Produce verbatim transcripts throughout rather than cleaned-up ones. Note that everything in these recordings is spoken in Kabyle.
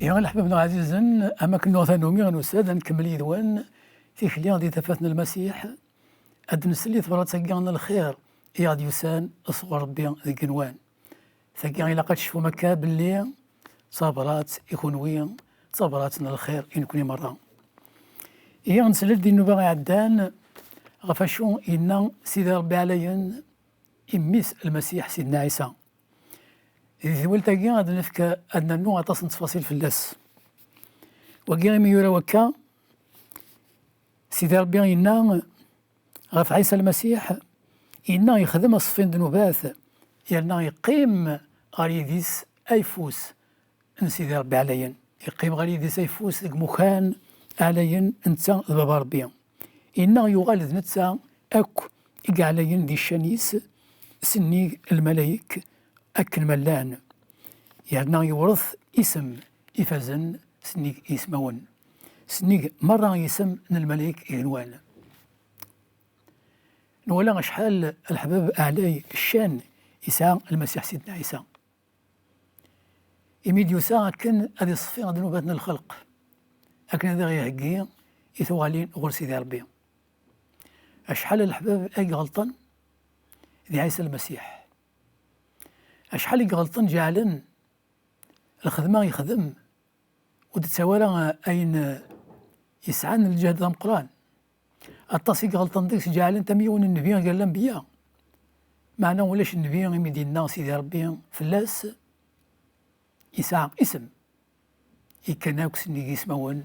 Leḥbab-nneɣ ɛzizen, am akken nuɣ tanumi nusa-d ad nkemmel yid-wen tikli di tafat n Lmasiḥ, ad d-nsel i tebrat-agi n lxir i aɣ-d-yusan sɣur Rebbi deg igenwan. Tagi ilaq ad tecfum akka belli d tabrat i kunwi, d tabrat n lxir i nekni merra. Ihi nsel-d di nnuba iɛeddan ɣef acu yenna Sidi Rebbi ɛlayen i mmi-s Lmasiḥ Sidna Ɛisa. Di tedwilt-agi ad nefk, ad nernu aṭas n ttfaṣil fell-as. Wagi imi yura wakka, Sidi Rebbi yenna ɣef Ɛisa Lmasiḥ, yenna yexdem aṣeffi n ddnubat, yerna yeqqim ɣer yidis ayeffus n Sidi Rebbi ɛlayen. Yeqqim ɣer yidis ayeffus deg imukan ɛlayen netta d Baba Rebbi. Yenna yuɣal d netta akk i yeɛlayen di ccan-is sennig lmalayek akken ma llan. Yerna yewṛet isem ifazen sennig yismawen, sennig merra yisem n lmalayek igenwan. Nwala acḥal leḥbab ɛlay ccan yesɛa Lmasiḥ Sidna Ɛisa. Imi d-yusa akken ad iṣeffi ddnubat n lxelq, akken ad aɣ-iheggi i tuɣalin ɣur Sidi Rebbi. Acḥal n leḥbab ay iɣelṭen di Ɛisa Lmasiḥ. Acḥal i iɣelṭen ǧeɛlen lxedma yexdem ur d-tettawi ara ayen yesɛan lǧehd d ameqqran. Aṭas i iɣelṭen deg-s ǧeɛlen-t am yiwen n nnbi gar lanbeyya. Meɛna ulac nnbi imi d-yenna Sidi Rebbi fell-as, yesɛa isem yekkan akk sennig yismawen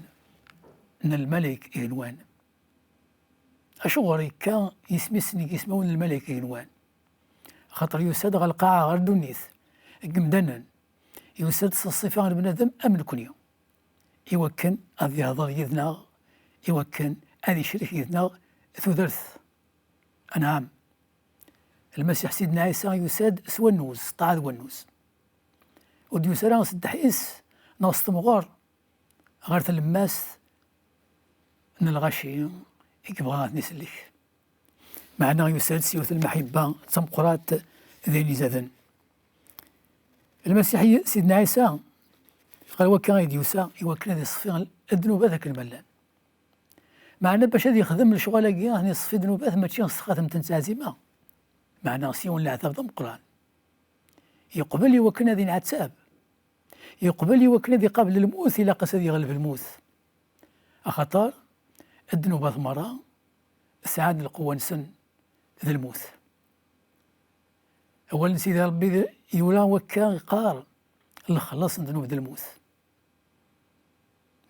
n lmalayek igenwan. Acuɣer yekka yisem-is sennig yismawen n lmalayek igenwan? Axaṭer yusa-d ɣer lqaɛa, ɣer ddunit, deg yimdanen, yusa-d s ṣṣifa n bnadem am nekni, iwakken ad yehḍer yid-neɣ, iwakken ad icrek yid-neɣ tudert. Anɛam, Lmasiḥ Sidna Ɛisa yusa-d s wannuz, s ṭṭaɛa d wannuz. Ur d-yusa ara s ddeḥ-is neɣ s temɣer ɣer tlemmast n lɣaci i yebɣa ad ten-isellek. Meɛna yusa-d s yiwet n lmaḥibba d tameqqrant d ayen izaden. Lmasiḥ Sidna Ɛisa, ɣer wakka i d-yusa i wakken ad iṣeffi ddnubat akken ma llan. Meɛna bac ad yexdem lecɣal-agi, ad iṣeffi ddnubat mačči s txatemt n teɛzima, meɛna s yiwen n leɛtab d ameqqran. Yeqbel i wakken ad inɛettab. Yeqbel i wakken ad iqabel lmut, ilaq-as ad yeɣleb lmut. Axaṭer ddnubat merra sɛan lqewwa-nsen d lmut. Awal n Sidi Ṛebbi yura wakka, yeqqar: "Lexlaṣ n ddnub d lmut."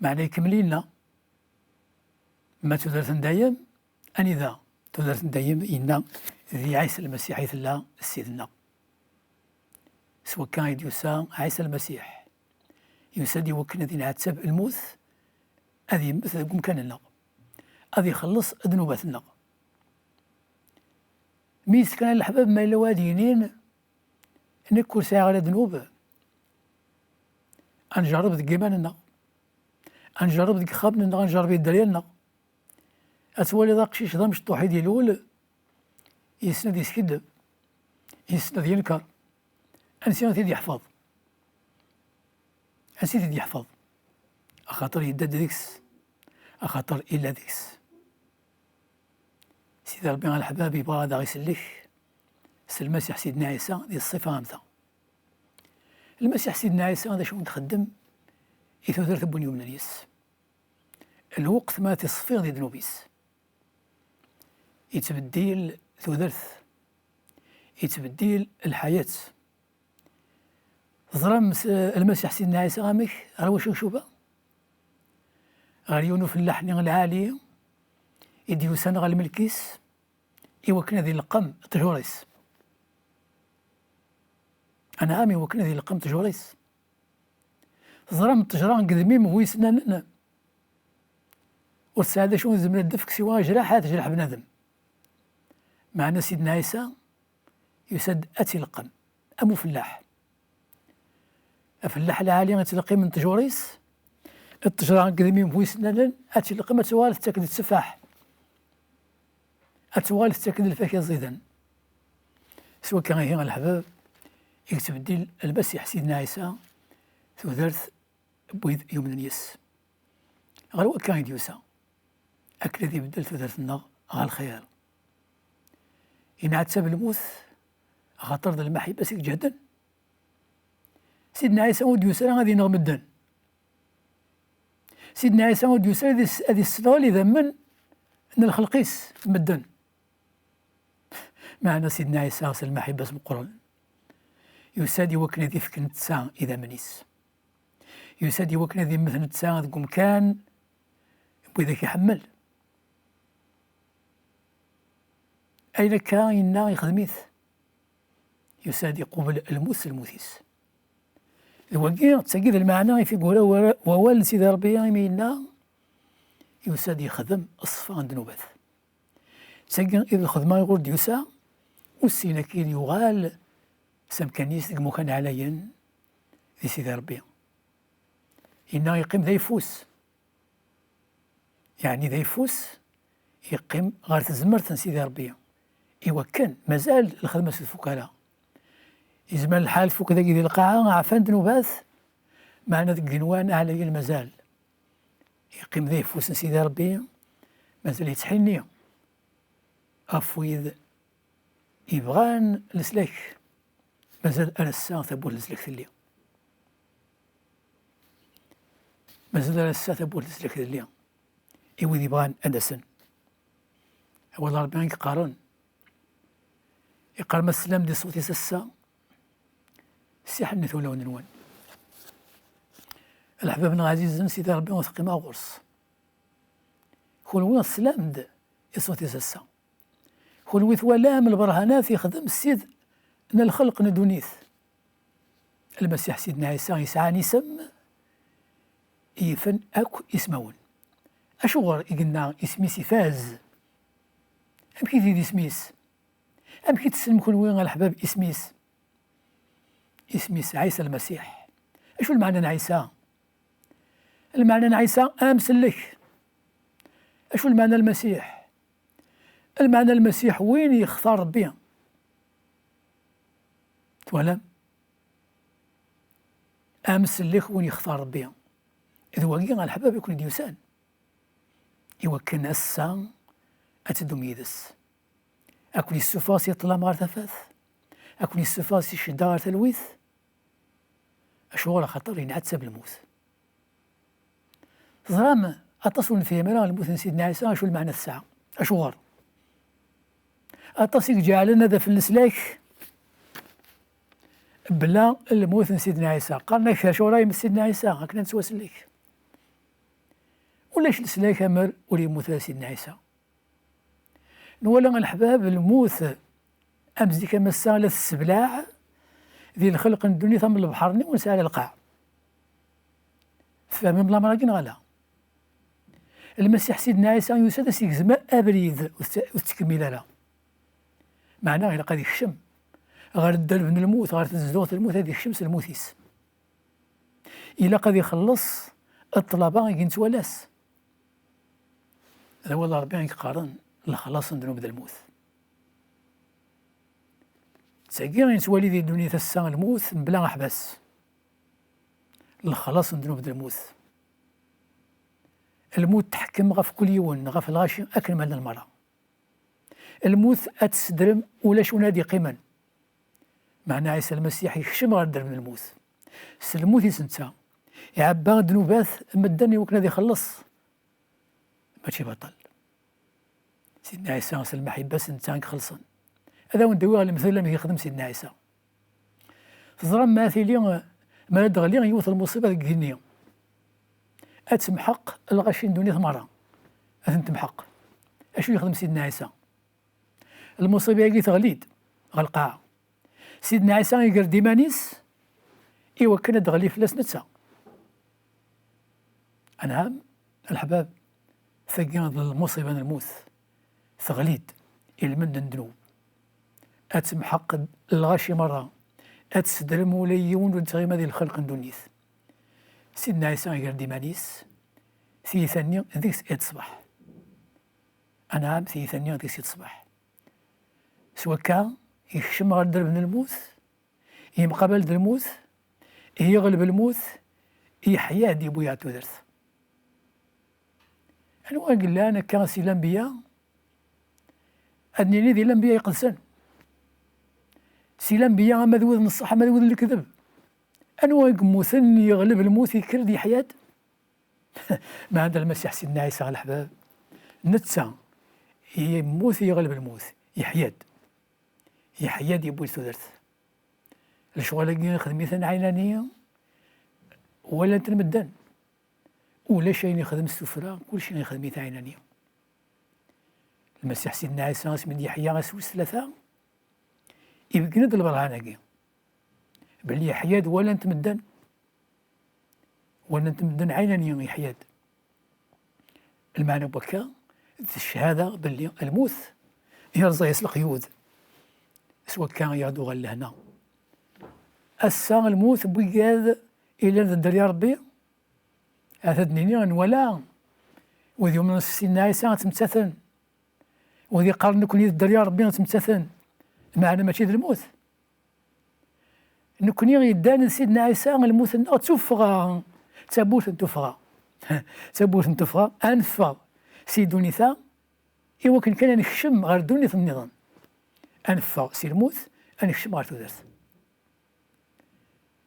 Meɛna ikemmel yenna: "Ma tudert n dayem, anida tudert n dayem?" Yenna: "Di Ɛisa Lmasiḥ i tella Ssid-nneɣ." S wakka i d-yusa Ɛisa Lmasiḥ. Yusa-d i wakken ad inɛettab lmut, ad yemmet deg umkan-nneɣ, ad ixelleṣ ddnubat-nneɣ. Mi yettkal leḥbab, ma yella wayeḍ yinin: "Nekk ur sɛiɣ ara ddnub", ad njerreb deg yiman-nneɣ, ad njerreb deg yixxamen-nneɣ, ad njerreb i dderya-nneɣ. Ad twaliḍ aqcic d amecṭuḥ i d-ilul, yessen ad yeskiddeb, yessen ad yenker. Ansi i t-id-yeḥfeḍ? Ansi i t-id-yeḥfeḍ? Axaṭer yedda-d deg-s, axaṭer illa deg-s. Sidi Ṛebbi a leḥbab yebɣa ad aɣ-isellek s Lmasiḥ Sidna Ɛisa di ṣṣifa am ta. Lmasiḥ Sidna Ɛisa d acu i d-ixeddem i tudert n win yumnen yes? Lweqt ma tiṣeffiḍ di ddnub-is, yettbeddil tudert, yettbeddil lḥayat. Teẓram s-, Lmasiḥ Sidna Ɛisa amek, ɣer wacu icuba? Ɣer yiwen ufellaḥ-nni lɛali i d-yusan ɣer lmelk-is i wakken ad ileqqem ṭṭjur-is. Anɛam, i wakken ad ileqqem ṭṭjur-is. Teẓram ṭṭejra n yedmim bu isennanen ur tesɛi d acu i tezmer ad d-tefk siwa ajraḥ, ad tejreḥ bnadem. Meɛna Sidna Ɛisa yusa-d ad tt-ileqqem am ufellaḥ. Afellaḥ lɛali i ttleqqimen ṭṭjur-is, ṭṭejra n yedmim bu isennanen ad tt-ileqqem, ad tuɣal tettak-d tteffaḥ, ad tuɣal tettak-d lfakya ẓiden. S wakka ihi a leḥbab i yettbeddil Lmasiḥ Sidna Ɛisa tudert n wid yumnen yes. Ɣer wakka i d-yusa, akken ad ibeddel tudert-nneɣ ɣer lxir. Yenɛettab lmut, axaṭer d lmaḥibba-s i iǧehden. Sidna Ɛisa ur d-yusa ara ad ineɣ medden. Sidna Ɛisa ur d-yusa ara ad is-, ad issedɣel idammen n lxelq-is, medden. Meɛna Sidna Ɛisa s lmaḥibba-s meqqren, yusa-d i wakken ad ifk netta idammen-is. Yusa-d i wakken ad immet netta deg umkan n widak iḥemmel. Ayen akka yenna ixdem-it. Yusa-d iqubel lmut s lmut-is. D wagi, d tagi d lmeɛna i fi yura wara-, wawal n Sidi Ṛebbi imi yenna, yusa-d yexdem ṣṣfa n ddnubat. D tagi i d lxedma i ɣur d-yusa, ussin akin yuɣal s amkan-is deg imukan ɛlayen di Sidi Ṛebbi. Yenna yeqqim d ayeffus. Yeɛni d ayeffus, yeqqim ɣer tezmert n Sidi Ṛebbi, iwakken mazal lxedma-s ur tfuk ara. Yezmer lḥal tfuk dagi di lqaɛa, ɛfan ddnubat, meɛna deg igenwan ɛlayen mazal. Yeqqim d ayeffus n Sidi Ṛebbi, mazal yettḥinni ɣef wid yebɣan leslak. Mazal ar ass-a tawwurt n leslak telli. Mazal ar ass-a tawwurt n leslak telli i wid yebɣan ad d-asen. Awal n Ṛebbi i yeqqaren, yeqqar: "Ma teslam-d i ṣṣut-is ass-a, ssiḥennit ulawen-nwen." A leḥbab-nneɣ ɛzizen, Sidi Ṛebbi ur teqqimeɣ ɣur-s. Kunwi teslam-d i ṣṣut-is ass-a. Kunwi twalam lberhanat yexdem Ssid n lxelq n ddunit. Lmasiḥ Sidna Ɛisa yesɛan isem yifen akk ismawen. Acuɣer i yenna isem-is ifaz? Amek i d isem-is? Amek i tessnem kunwi a leḥbab isem-is? Isem-is Ɛisa Lmasiḥ. Acu lmeɛna n Ɛisa? Lmeɛna n Ɛisa amsellek. Acu lmeɛna n Lmasiḥ? Lmeɛna n Lmasiḥ win yextar Ṛebbi. Twalam? Amsellek win yextar Ṛebbi. D wagi a leḥbab i ken-id-yusan, iwakken ass-a ad teddum yid-s. Ad ken-yessufeɣ si ṭṭlam ɣer tafat, ad ken-yessufeɣ si ccedda ɣer talwit. Acuɣer? Axaṭer yenɛettab lmut. Teẓram, aṭas ur nefhim ara lmut n Sidna Ɛisa acu lmeɛna tesɛa. Acuɣer? Aṭas i iǧeɛlen ad afen leslak bla lmut n Sidna Ɛisa. Qqaren-ak acuɣer i yemmet Sidna Ɛisa akken ad nettwasellek. Ulac leslak amer ur yemmut ara Sidna Ɛisa. Nwala a leḥbab lmut am zik am ass-a la tesseblaɛ di lxelq n ddunit am lebḥer-nni ur nesɛi ara lqaɛ. Tfehmem lamer-agi neɣ ala? Lmasiḥ Sidna Ɛisa yusa-d ad s-yegzem abrid ur t-, ur tettkemmil ara. Meɛna ilaq ad ikcem ɣer dderb n lmut, ɣer tzedduɣt n lmut, ad ikcem s lmut-is. Ilaq ad ixelleṣ ṭṭlaba i yettwalas. D awal n Ṛebbi i yeqqaren lexlaṣ n ddnub d lmut. D tagi i nettwali di ddunit ass-a, lmut mebla aḥbas. Lexlaṣ n ddnub d lmut. Lmut teḥkem ɣef kul yiwen, ɣef lɣaci akken ma llan merra. Lmut ad tessedrem, ulac win ad d-iqqimen. Meɛna Ɛisa Lmasiḥ yekcem ɣer dderb n lmut. S lmut-is netta, iɛebba ddnubat n medden i wakken ad ixelleṣ. Mačči baṭel. Sidna Ɛisa s lmaḥibba-s netta i ixelṣen. Ad awen-d-awiɣ lemtel amek yexdem Sidna Ɛisa. Teẓram ma tili, mi ara d-teɣli yiwet n lmuṣiba deg igenni, ad temḥeq lɣaci n ddunit merra. Ad ten-temḥeq. Acu yexdem Sidna Ɛisa? Lmuṣiba-agi teɣli-d ɣer lqaɛa. Sidna Ɛisa iger-d iman-is i wakken ad d-teɣli fell-as netta. Anɛam, a leḥbab, tagi d lmuṣiba n lmut. Teɣli-d i lmend n ddnub. Ad temḥeq lɣaci merra. Ad tessedrem ula yiwen ur d-tɣima di lxelq n ddunit. Sidna Ɛisa iger-d iman-is, tiyita-nni deg-s i d ṣṣbeḥ. Anɛam, tiyita-nni deg-s i d ṣṣbeḥ. S wakka, yekcem ɣer dderb n lmut, yemqabal d lmut, yeɣleb lmut, yeḥya-d, yewwi-yaɣ tudert. Anwa i yellan akka si lanbiya? Ad nini di lanbiya iqedsen. Si lanbiya ama d wid n ṣṣeḥ ama d wid n lekdeb. Anwa i yemmuten yeɣleb lmut, yekker-d, yeḥya-d? Meɛna Lmasiḥ Sidna Ɛisa, a leḥbab, netta yemmut, yeɣleb lmut, yeḥya-d. Yeḥya-d, yewwi-d tudert. Lecɣal-agi ixdem-iten ɛinani, walan-ten medden. Ulac ayen yexdem s tuffra, kullec ixdem-it ɛinani. Lmasiḥ Sidna Ɛisa asmi d-yeḥya ass wis tlata, ibeggen-d lberhan-agi belli yeḥya-d, walan-t medden. Walan-t medden ɛinani, yeḥya-d. Lmeɛna n wakka d cchada belli lmut yerẓa-yas leqyud. S wakka i aɣ-d-uɣal lehna. Ass-a, lmut n wigad illan d dderya Ṛebbi, ahat ad d-nini, nwala wid yumnen s Sidna Ɛisa ttmettaten. Wid yeqqaren nekkni d dderya Ṛebbi ttmettaten. Meɛna mačči d lmut. Nekkni yeddan d Sidna Ɛisa, lmut-nneɣ d tuffɣa, d tawwurt n tuffɣa. D tawwurt n tuffɣa, ad neffeɣ si ddunit-a, i wakken kan ad nekcem ɣer ddunit nniḍen. Ad neffeɣ si lmut, ad nekcem ɣer tudert.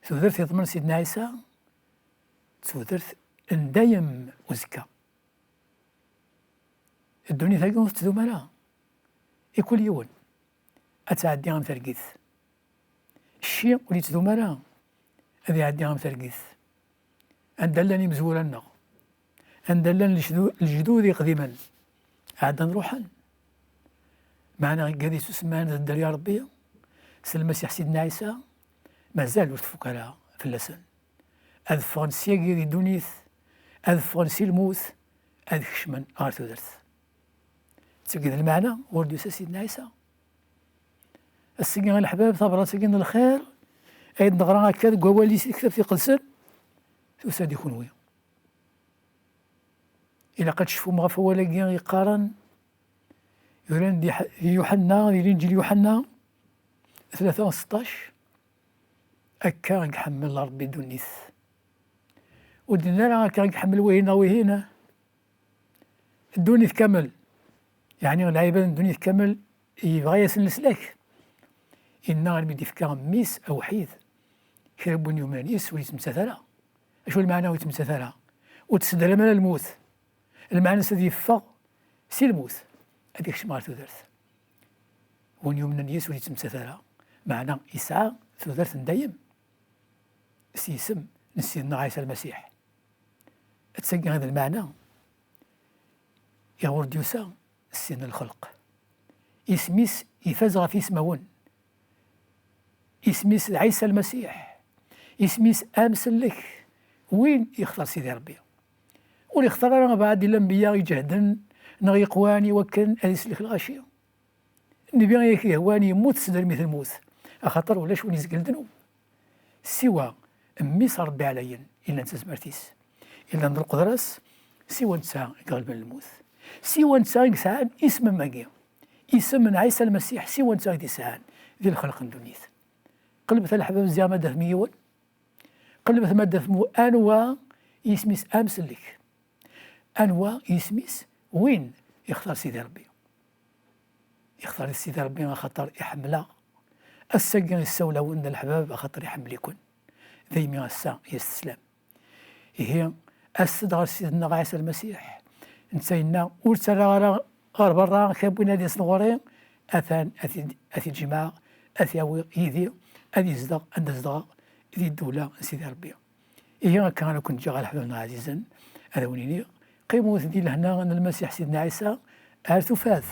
Tudert yeḍmen Sidna Ɛisa, d tudert n dayem uzekka. Ddunit-agi ur tettdum ara. I kul yiwen ad tɛeddi am targit. Cci ur yettdum ara, ad iɛeddi am targit. Anda llan imezwura-nneɣ, anda llan lejdud, lejdud iqdimen, ɛeddan ruḥen. Meɛna igad isusman d dderya Ṛebbi, s Lmasiḥ Sidna Ɛisa, mazal ur tfuk ara fell-asen. Ad ffɣen syagi di ddunit, ad ffɣen si lmut, ad kecmen ɣer tudert. Tagi d lmeɛna ur d-yusa Sidna Ɛisa. Ass-agi a leḥbab, tabrat-agi n lxir ay d-neɣra akka deg wawal-is di tektabt iqedsen, tusa-d i kunwi. Ilaq ad tecfum ɣef wawal-agi yeqqaren, yuran di Ḥ-, di Yuḥenna, di Linǧil Yuḥenna tlata seṭṭac: "Akka i iḥemmel Ṛebbi ddunit." Ur d-yenni ara akka i iḥemmel wihin neɣ wihin. Ddunit kamel, yeɛni lɛibad n ddunit kamel, yebɣa-yasen leslak. Inna armi d-ifka mmi-s awḥid, kra n win yumnen yis ur yettmettat ara. Acu lmeɛna ur yettmettat ara? Ur tessedram ara lmut. Lmeɛna-s ad yeffeɣ si lmut, ad yekcem ɣer tudert. Win yumnen yis ur yettmettat ara, meɛna yesɛa tudert n dayem s yisem n Sidna Ɛisa Lmasiḥ. Atta-gi i d lmeɛna, iɣ ur d-yusa Ssid n lxelq. Isem-is ifaz ɣef yismawen. Isem-is d Ɛisa Lmasiḥ. Isem-is amsellek, win yextar Sidi Ṛebbi. Ur yextar ara abeɛɛed i lanbeyya iǧehden neɣ yeqwan i wakken ad isellek lɣaci. Nnbi i ak-yehwan yemmut s tdermit n lmut, axaṭer ulac win izeglen ddnub. Siwa Mmi-s Ṛebbi ɛlayen, yellan d tazmert-is, yellan d lqedra-s, siwa netta i iɣelben lmut. Siwa netta i yesɛan isem am wagi. Isem n Ɛisa Lmasiḥ, siwa netta i t-yesɛan di lxelq n ddunit. Qelbet a leḥbab ziɣ ma d-afem yiwen. Qelbet ma d-afem anwa isem-is amsellek. Anwa isem-is win yextar Sidi Ṛebbi? Yextar Sidi Ṛebbi axaṭer iḥemmel-aɣ. Ass-agi yessawel-awen-d a leḥbab axaṭer iḥemmel-iken. Daymi ass-a i as-teslam. Ihi, aset-d ɣer Ssid-nneɣ Ɛisa Lmasiḥ. Netta yenna, ur ttarraɣ ara ɣer berra, kra n win ad yasen ɣur-i, atan ad t-id-, ad t-id-jemɛeɣ, ad t-awiɣ yid-i, ad yezdeɣ anda zedɣeɣ, di ddewla n Sidi Ṛebbi. Ihi akka ara ken-ǧǧeɣ a leḥbab-nneɣ ɛzizen, ad awen-iniɣ, qqimet di lehna n Lmasiḥ Sidna Ɛisa ar tufat.